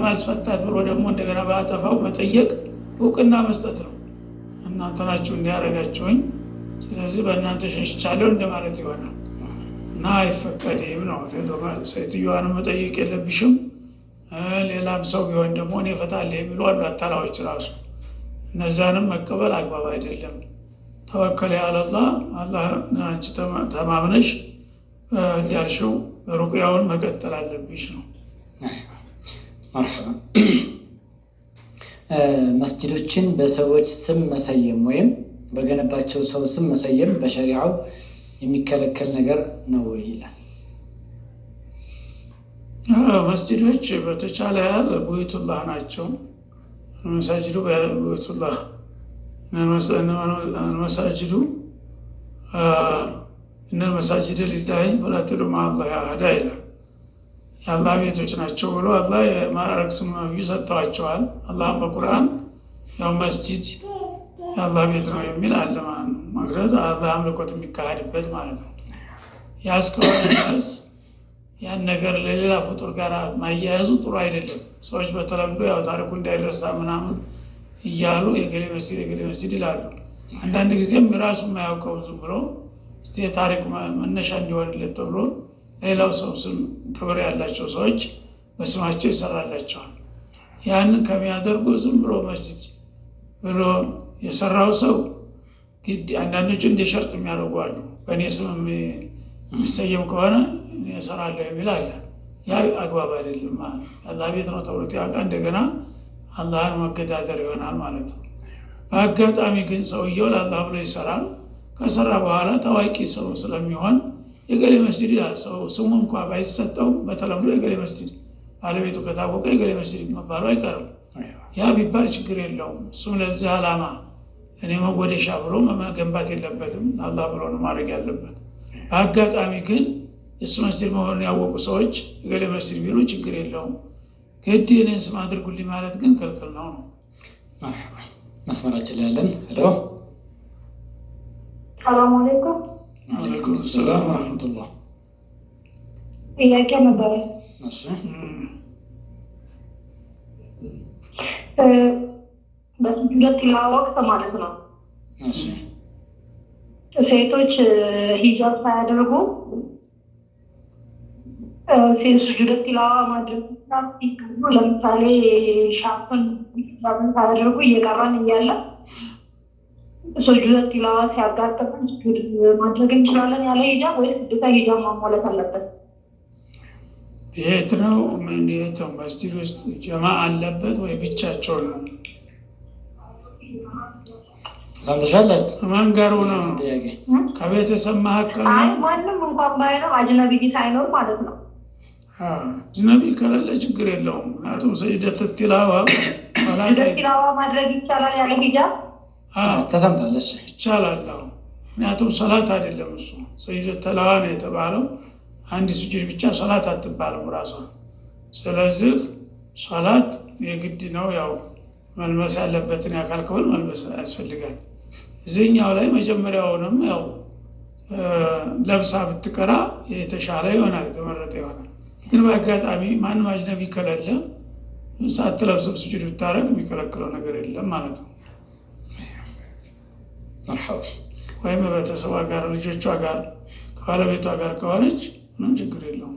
ለማስፈታት ብሎ ደግሞ እንደገና በአጠፋው መጠየቅ እውቅና መስጠት ነው። እናንተ ናችሁ እንዲያደርጋችሁኝ፣ ስለዚህ በእናንተ ሸሽቻለሁ እንደማለት ይሆናል እና አይፈቀድም ነው። ሴትዮዋንም መጠየቅ የለብሽም። ሌላም ሰው ቢሆን ደግሞ እኔ እፈታለሁ የሚሉ አሉ አታላዎች ራሱ። እነዛንም መቀበል አግባብ አይደለም። ተወከል ያለላህ አላህ አንቺ ተማምነሽ እንዳልሽው ሩቅያውን መቀጠል አለብሽ ነው። መርሐባ። መስጂዶችን በሰዎች ስም መሰየም ወይም በገነባቸው ሰው ስም መሰየም በሸሪዓው የሚከለከል ነገር ነው ወይ ይላል። መስጂዶች በተቻለ ያህል ቡዩቱላህ ናቸው። መሳጅዱ ቡዩቱላህ መሳጅዱ እነ መሳጅድ ሊላሂ ፈላ ተድዑ መዓ አላሂ አሐዳ ይላል። የአላህ ቤቶች ናቸው ብሎ አላህ የማዕረግ ስም ነብዩ ሰጥተዋቸዋል። አላህም በቁርአን ያው መስጂድ የአላህ ቤት ነው የሚል አለ ማለት ነው። መቅረት አላህ አምልኮት የሚካሄድበት ማለት ነው። ያ እስከሆነ ድረስ ያን ነገር ለሌላ ፍጡር ጋር ማያያዙ ጥሩ አይደለም። ሰዎች በተለምዶ ያው ታሪኩ እንዳይረሳ ምናምን እያሉ የገሌ መስጂድ የገሌ መስጂድ ይላሉ። አንዳንድ ጊዜም ራሱ የማያውቀው ዝም ብሎ እስቲ የታሪክ መነሻ እንዲሆንለት ተብሎ ሌላው ሰው ስም ክብር ያላቸው ሰዎች በስማቸው ይሰራላቸዋል። ያንን ከሚያደርጉ ዝም ብሎ መስጂድ ብሎ የሰራው ሰው ግድ አንዳንዶቹ እንደ ሸርጥ የሚያደርጉ አሉ። በእኔ ስም የሚሰየም ከሆነ እሰራለሁ የሚል አለ። ያ አግባብ አይደለም ማለት ነው። የአላህ ቤት ነው ተብሎ ሲያበቃ እንደገና አላህን መገዳደር ይሆናል ማለት ነው። በአጋጣሚ ግን ሰውየው ለአላህ ብሎ ይሰራል። ከሰራ በኋላ ታዋቂ ሰው ስለሚሆን የገሌ መስጂድ ይላል። ሰው ስሙ እንኳ ባይሰጠውም በተለምዶ የገሌ መስጂድ ባለቤቱ ከታወቀ የገሌ መስጂድ መባሉ አይቀርም። ያ ቢባል ችግር የለውም። እሱም ለዚህ ዓላማ እኔ መወደሻ ብሎ መገንባት የለበትም። አላህ ብሎ ነው ማድረግ ያለበት። በአጋጣሚ ግን እሱ መስጂድ መሆኑን ያወቁ ሰዎች የገሌ መስጂድ ቢሉ ችግር የለውም። ግድ የኔን ስም አድርጉልኝ ማለት ግን ክልክል ነው ነው። መርሐባ። መስመራችን ላይ ያለን hello፣ ሰላም አለይኩም። ወአለይኩም ሰላም ወረሕመቱላህ። ጥያቄ ነበረ። እሺ፣ በስጁደ ቲላዋ ወቅት ማለት ነው እሺ፣ ሴቶች ሂጃብ ሳያደርጉ ስጁደ ቲላዋ ማድረግ ሲሉ ለምሳሌ ሻርፕን ሂጃብን ሳያደርጉ እየቀራን እያለ ስጁደ ቲላዋ ሲያጋጥመን ስጁድ ማድረግ እንችላለን ያለ ሂጃብ ወይስ ግዴታ ሂጃብ ማሟላት አለበት? የት ነው ምን የት ነው መስጂድ ውስጥ ጀማ አለበት ወይ ብቻቸውን ነው? ሰምተሻል? ማን ጋር ሆነው ነው? ጥያቄ ከቤተሰብ መካከል አይ ነው? ማንም እንኳን ባይኖር አጅነቢ ሳይኖር ማለት ነው። አጅነቢ ከሌለ ችግር የለውም። ምክንያቱም ሰጅደተ ቲላዋ ስጁደ ቲላዋ ማድረግ ይቻላል ያለ ሂጃብ? ተሰምታለች። ይቻላል። አዎ፣ ምክንያቱም ሰላት አይደለም እሱ ሰጅደተ ቲላዋ ነው የተባለው። አንድ ስጁድ ብቻ ሰላት አትባልም ራሷ። ስለዚህ ሰላት የግድ ነው። ያው መልበስ ያለበትን የአካል ክፍል መልበስ ያስፈልጋል። እዚህኛው ላይ መጀመሪያውንም ያው ለብሳ ብትቀራ የተሻለ ይሆናል፣ የተመረጠ ይሆናል። ግን በአጋጣሚ ማንም አጅነቢ ከሌለ ሳትለብስም ስጁድ ብታደርግ የሚከለክለው ነገር የለም ማለት ነው። መርሐባ። ወይም በቤተሰቧ ጋር ልጆቿ ጋር ከባለቤቷ ጋር ከሆነች ምንም ችግር የለውም።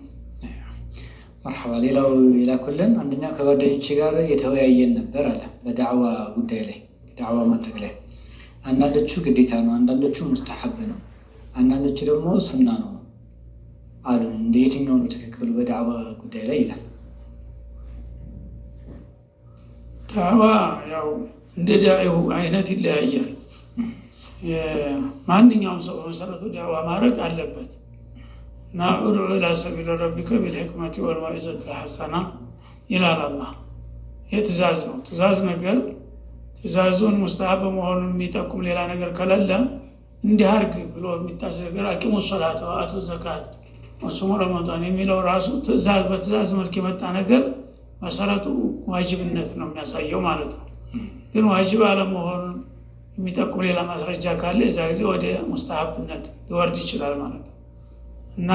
መርሐባ። ሌላው የላኩልን አንደኛው ከጓደኞቼ ጋር የተወያየን ነበር አለ በዳዕዋ ጉዳይ ላይ ዳዕዋ ማድረግ ላይ አንዳንዶቹ ግዴታ ነው፣ አንዳንዶቹ ሙስተሐብ ነው፣ አንዳንዶቹ ደግሞ ሱና ነው አሉ። እንደ የትኛው ነው ትክክሉ በዳዕዋ ጉዳይ ላይ ይላል። ዳዕዋ ያው እንደ ዳዒው አይነት ይለያያል። ማንኛውም ሰው በመሰረቱ ዳዕዋ ማድረግ አለበት እና ኡድዑ ኢላ ሰቢለ ረቢከ ቢልሕክመቲ ወልመውዒዘቲ ልሐሰና ይላል አላህ። ይህ ትእዛዝ ነው። ትእዛዝ ነገር ትእዛዙን ሙስተሐብ መሆኑን የሚጠቁም ሌላ ነገር ከሌለ እንዲህ አድርግ ብሎ የሚታዘዝ ነገር አቂሙ ሶላት ወአቱ ዘካት ወሱሙ ረመዳን የሚለው ራሱ ትእዛዝ በትእዛዝ መልክ የመጣ ነገር መሰረቱ ዋጅብነት ነው የሚያሳየው ማለት ነው። ግን ዋጅብ አለመሆኑን የሚጠቁም ሌላ ማስረጃ ካለ የዛ ጊዜ ወደ ሙስተሐብነት ሊወርድ ይችላል ማለት ነው። እና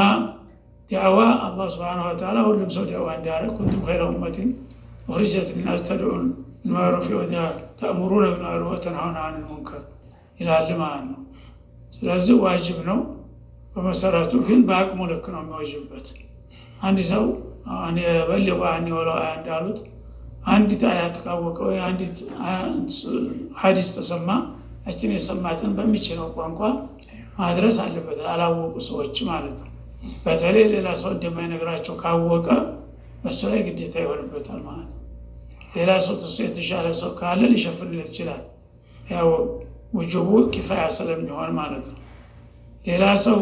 ዳዕዋ አላህ ሱብሓነሁ ወተዓላ ሁሉም ሰው ዳዕዋ እንዲያደርግ ኩንቱም ኸይረ ኡመቲን أخرجت للناس تدعون بالمعروف تأمرون بالمعروف وتنهون عن المنكر ይላል ማለት ነው። ስለዚህ ዋጅብ ነው በመሰረቱ፣ ግን በአቅሙ ልክ ነው የሚወጅብበት። አንድ ሰው بلغوا عني ولو آية እንዳሉት አንዲት አያት ካወቀ ወይ አንዲት ሀዲስ ተሰማ ያችን የሰማትን በሚችለው ቋንቋ ማድረስ አለበት፣ ላላወቁ ሰዎች ማለት ነው። በተለይ ሌላ ሰው እንደማይነግራቸው ካወቀ እሱ ላይ ግዴታ ይሆንበታል ማለት ነው። ሌላ ሰው እሱ የተሻለ ሰው ካለ ሊሸፍንለት ይችላል። ያው ውጅቡ ኪፋያ ስለሚሆን ማለት ነው። ሌላ ሰው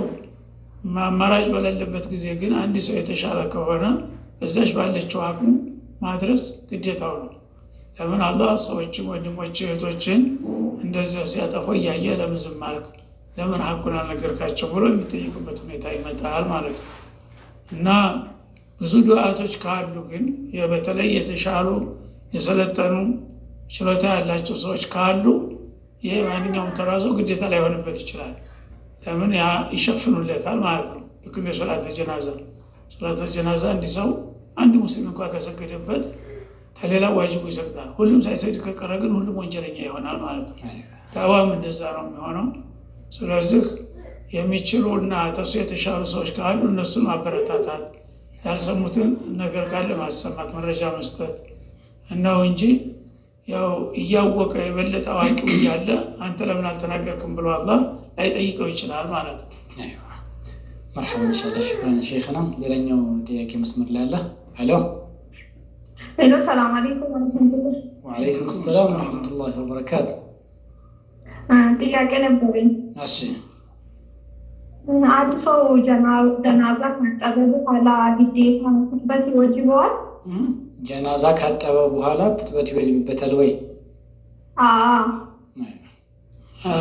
አማራጭ በሌለበት ጊዜ ግን አንድ ሰው የተሻለ ከሆነ በዛች ባለችው አቅሙ ማድረስ ግዴታው ነው። ለምን አላህ ሰዎችን፣ ወንድሞች እህቶችን እንደዚህ ሲያጠፉ እያየ ለምን ዝም አልክ፣ ለምን ሀቁን አልነገርካቸው ብሎ የሚጠይቅበት ሁኔታ ይመጣል ማለት ነው። እና ብዙ ዱዓቶች ካሉ ግን በተለይ የተሻሉ የሰለጠኑ ችሎታ ያላቸው ሰዎች ካሉ ይሄ ማንኛውም ተራ ሰው ግዴታ ላይሆንበት ይችላል። ለምን ያ ይሸፍኑለታል ማለት ነው። ልክ እንደ ሶላተ ጀናዛ፣ ሶላተ ጀናዛ እንዲህ ሰው አንድ ሙስሊም እንኳ ከሰገደበት ከሌላው ዋጅቡ ይሰግዳል። ሁሉም ሳይሰግድ ከቀረ ግን ሁሉም ወንጀለኛ ይሆናል ማለት ነው። ዳዋም እንደዛ ነው የሚሆነው። ስለዚህ የሚችሉ እና ተሱ የተሻሉ ሰዎች ካሉ እነሱን ማበረታታት፣ ያልሰሙትን ነገር ካለ ማሰማት፣ መረጃ መስጠት ነው እንጂ ያው እያወቀ የበለጠ አዋቂው እያለ አንተ ለምን አልተናገርክም ብሎ አላህ ላይጠይቀው ይችላል ማለት ነው። መርሐባ ኢንሻአላህ። شكرا ሼኽና። ሌላኛው ጥያቄ መስመር ላይ አለ። ሄሎ ሄሎ፣ ሰላም አለይኩም ወረህመቱላህ። ወዓለይኩም ሰላም ወረህመቱላሂ ወበረካቱ። ጥያቄ ነበረኝ። እሺ። አንድ ሰው ጀናዛ ካጠበ በኋላ ግዴታ ትጥበት ይወጅበዋል? ጀናዛ ካጠበ በኋላ ትጥበት ይወጅብበታል ወይ? አዎ።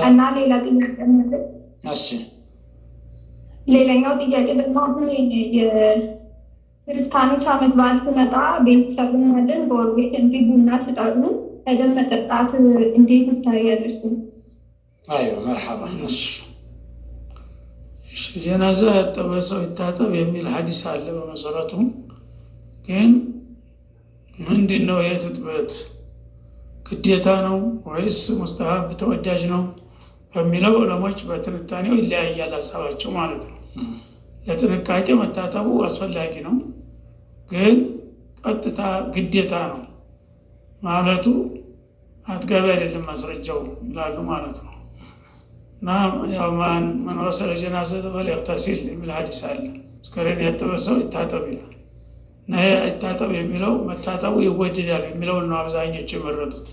እና ሌላ ጥያቄ ነበር። እሺ። ሌላኛው ጥያቄ ደግሞ አሁን የክርስቲያኖች ዓመት በዓል ሲመጣ ቤተሰብም አለን ጎረቤት እንዲህ ቡና ሲጠሩ ሄደን መጠጣት እንዴት ይታያል እሱ? አይዋ መርሐባ። እሺ፣ ጀናዛ ያጠበ ሰው ይታጠብ የሚል ሀዲስ አለ። በመሰረቱ ግን ምንድን ነው የትጥበት ግዴታ ነው ወይስ ሙስተሀብ ተወዳጅ ነው በሚለው ዑለሞች በትንታኔው ይለያያል ሀሳባቸው ማለት ነው። ለጥንቃቄ መታጠቡ አስፈላጊ ነው፣ ግን ቀጥታ ግዴታ ነው ማለቱ አጥጋቢ አይደለም ማስረጃው ይላሉ ማለት ነው። እና ያው መን ገሰለ ጀናዘተ ፈልየግተሲል የሚል ሀዲስ አለ። አስከሬን ያጠበ ሰው ይታጠብ ይላል። እና ይታጠብ የሚለው መታጠቡ ይወደዳል የሚለውን ነው አብዛኞቹ የመረጡት።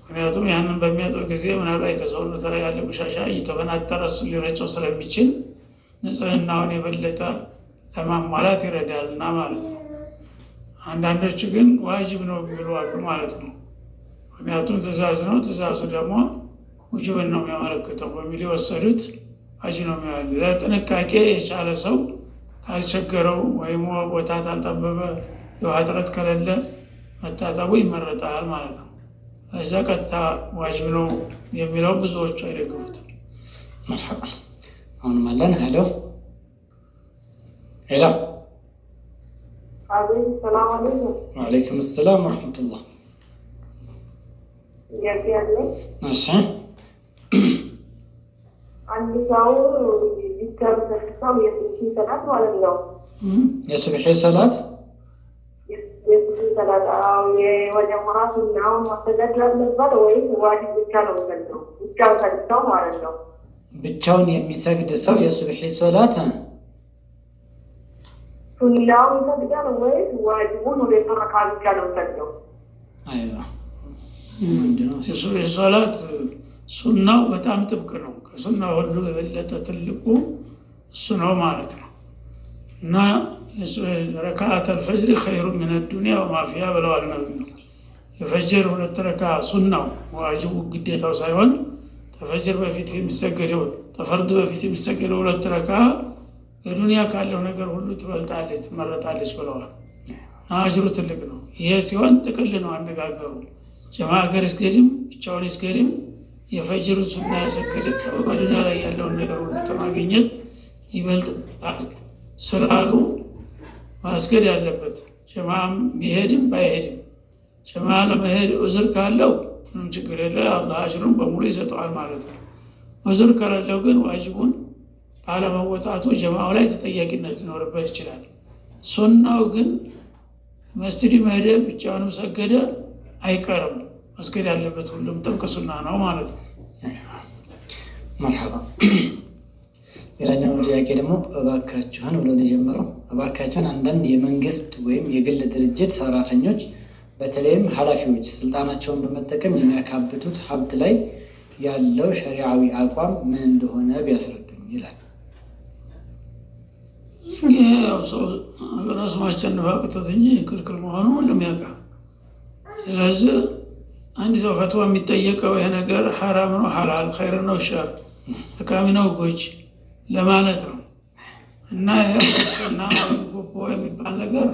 ምክንያቱም ያንን በሚያጥብ ጊዜ ምናልባት ከሰውነቱ ላይ ያለ ቆሻሻ እየተፈናጠረ እሱ ሊረጨው ስለሚችል ንጽህናውን የበለጠ ለማሟላት ይረዳልና ማለት ነው። አንዳንዶቹ ግን ዋጅብ ነው የሚሉ አሉ ማለት ነው። ምክንያቱም ትእዛዝ ነው፣ ትእዛዙ ደግሞ ውጅብን ነው የሚያመለክተው በሚል የወሰዱት ዋጅብ ነው የሚያለ። ለጥንቃቄ የቻለ ሰው ካልቸገረው ወይም ቦታ ካልጠበበ የውሃ እጥረት ከሌለ መታጠቡ ይመረጣል ማለት ነው። እዛ ቀጥታ ዋጅብ ነው የሚለው ብዙዎቹ አይደግፉትም። መርሐባ። አሁንም አለን። ሄሎ ሄሎ። አቤት፣ ሰላም አለይኩም። ወዓለይኩም ሰላም ወረሕመቱላህ። ጥያቄ አለኝ። እሺ። አንድ ሰው ቢከሰው የሱብሒ ሰላት ማለት ነው። የሱብሒ ሰላት የሱብሒ ሰላት አዎ፣ የመጀመሪያ ሱናውን ማሰገድ አለበት ወይስ ዋጅብ ብቻ ነው የሚሰግደው? ብቻውን ሰግደው ማለት ነው። ብቻውን የሚሰግድ ሰው የሱብሒ ሰላት ሱናውን ይሰግዳል ወይስ ዋጅቡን ሁለት ረካ ብቻ ነው የሚሰግደው? አይዋ የሱብሒ ሶላት ሱናው በጣም ጥብቅ ነው። ከሱናው ሁሉ የበለጠ ትልቁ እሱ ነው ማለት ነው። እና ركعتا الفجر خير من الدنيا وما فيها ብለዋል ነብዩ። የፈጅር ሁለት ረካ ሱናው ዋጅቡ ግዴታው ሳይሆን ተፈጅር በፊት የሚሰገደው ተፈርድ በፊት የሚሰገደው ሁለት ረካ በዱንያ ካለው ነገር ሁሉ ትበልጣለች፣ ትመረጣለች ብለዋል። አጅሩ ትልቅ ነው። ይሄ ሲሆን ጥቅል ነው አነጋገሩ። ጀማ ሀገር ይስገድም ብቻውን ይስገድም የፈጅሩን ሱና ያሰገደ በዱንያ ላይ ያለውን ነገር ሁሉ ተማግኘት ይበልጣል ስላሉ ማስገድ ያለበት ጀማም ቢሄድም ባይሄድም ጀማ ለመሄድ ዑዝር ካለው ምንም ችግር የለ፣ አላህ አጅሩን በሙሉ ይሰጠዋል ማለት ነው። ዑዝር ከሌለው ግን ዋጅቡን ባለመወጣቱ ጀማው ላይ ተጠያቂነት ሊኖርበት ይችላል። ሱናው ግን መስጂድ መሄደ ብቻውንም ሰገደ አይቀርም፣ መስገድ ያለበት ሁሉም ጥብቅ ሱና ነው ማለት ነው። መርሐባ። ሌላኛው ጥያቄ ደግሞ እባካችሁን ብሎ ነው የጀመረው። እባካችሁን አንዳንድ የመንግስት ወይም የግል ድርጅት ሰራተኞች በተለይም ኃላፊዎች ስልጣናቸውን በመጠቀም የሚያካብቱት ሀብት ላይ ያለው ሸሪዓዊ አቋም ምን እንደሆነ ቢያስረዱኝ ይላል። ይሄ ያው ሰው ራሱ ማሸነፍ አቅቶት እንጂ ክልክል መሆኑ ሁሉም ያውቃል። ስለዚህ አንድ ሰው ፈትዋ የሚጠየቀው ይሄ ነገር ሐራም ነው ሐላል፣ ኸይር ነው ሸር፣ ጠቃሚ ነው ጎጅ ለማለት ነው። እና ይሄ ሙስና ወይም ጉቦ የሚባል ነገር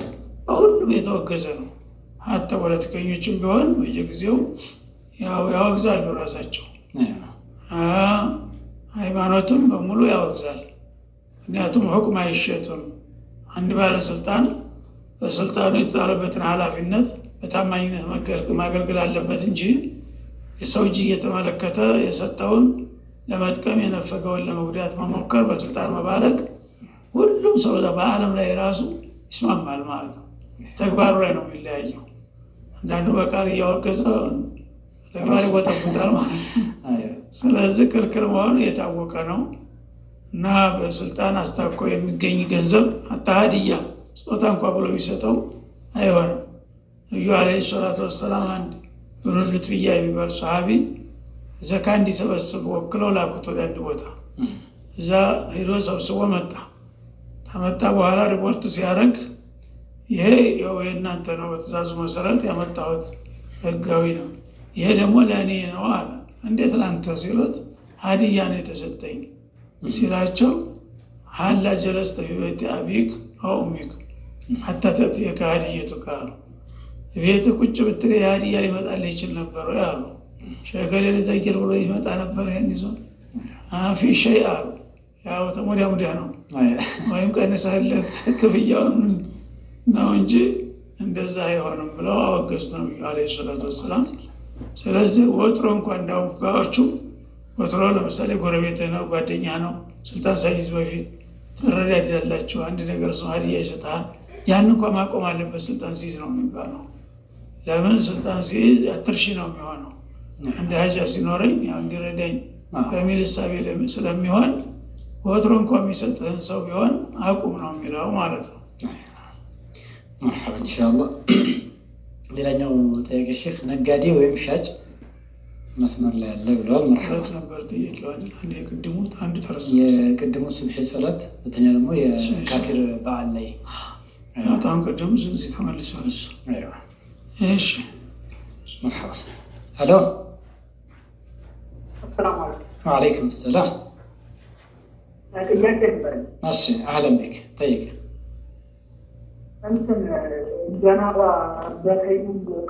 በሁሉም የተወገዘ ነው። ሀታ ፖለቲከኞችም ቢሆን በየጊዜው ያው ያወግዛሉ ራሳቸው። ሃይማኖትም በሙሉ ያወግዛል። ምክንያቱም ሁክም አይሸጥም። አንድ ባለስልጣን በስልጣኑ የተጣለበትን ኃላፊነት በታማኝነት ማገልገል አለበት እንጂ የሰው እጅ እየተመለከተ የሰጠውን ለመጥቀም የነፈገውን ለመጉዳት መሞከር፣ በስልጣን መባለግ ሁሉም ሰው በዓለም ላይ ራሱ ይስማማል ማለት ነው። ተግባሩ ላይ ነው የሚለያየው። አንዳንዱ በቃል እያወገዘ በተግባር ይቦጠቡታል ማለት ነው። ስለዚህ ክልክል መሆኑ የታወቀ ነው። እና በስልጣን አስታኮ የሚገኝ ገንዘብ ሀታ ሀዲያ ስጦታ እንኳ ብሎ ቢሰጠው አይሆንም። ነቢዩ ዓለይሂ ሰላቱ ወሰላም አንድ ብኑ ሉትብያ የሚባል ሰሃቢ ዘካ እንዲሰበስብ ወክለው ላኩት ወደ አንድ ቦታ። እዛ ሄዶ ሰብስቦ መጣ። ከመጣ በኋላ ሪፖርት ሲያደርግ ይሄ ያው የእናንተ ነው፣ በትእዛዙ መሰረት ያመጣሁት ህጋዊ ነው፣ ይሄ ደግሞ ለእኔ ነው አለ። እንዴት ለአንተ ሲሉት ሀዲያ ነው የተሰጠኝ ሲላቸው هلا جلست في بيت أبيك أو أمك حتى تأتيك هديتك አሉ። ቤት ቁጭ ብትል ሀዲያ ሊመጣልህ ይችል ነበር አሉ። ሸገሌ ልዘይር ብሎ ይመጣ ነበር። ይሄን ይዞ في شيء አሉ። ያው ተሞዲያ ሙዲያ ነው ወይም ቀንሰህለት ክፍያውን ነው እንጂ እንደዛ አይሆንም ብለው አወገዙት ነብዩ ዓለይሂ ሰላቱ ወሰላም። ስለዚህ ወትሮ እንኳ እንዳውም ፉቃዎቹ ወትሮ ለምሳሌ ጎረቤትህ ነው ጓደኛ ነው ስልጣን ሳይዝ በፊት ትረዳዳላችሁ። አንድ ነገር ሰው ሀዲያ ይሰጥሃል። ያን እንኳ ማቆም አለበት ስልጣን ሲይዝ ነው የሚባለው። ለምን ስልጣን ሲይዝ አትርሺ ነው የሚሆነው። አንድ ሀጃ ሲኖረኝ ያው እንዲረዳኝ በሚል እሳቤ ስለሚሆን ወትሮ እንኳ የሚሰጥህን ሰው ቢሆን አቁም ነው የሚለው ማለት ነው። መርሐባ ኢንሻአላህ። ሌላኛው ጥያቄ ሼክ፣ ነጋዴ ወይም ሻጭ መስመር ላይ ያለ ብለዋል። መርሐባ። ሁለት ነበር ጥያቄው አይደል? አንድ የቅድሙ አንድ ተረሳ። የቅድሙ ሱብሒ ሶላት፣ ሁለተኛ ደግሞ የካፊር በዓል ላይ በጣም ቅድሙ እዚህ ተመልሷል እሱ። እሺ መርሐባ። ሄሎ፣ አሰላሙ አለይኩም። ወዓለይኩም ሰላም። ጥያቄ ነበር። እሺ أهلا بك ጠይቅ። እንትን ጀናባ በተይሙም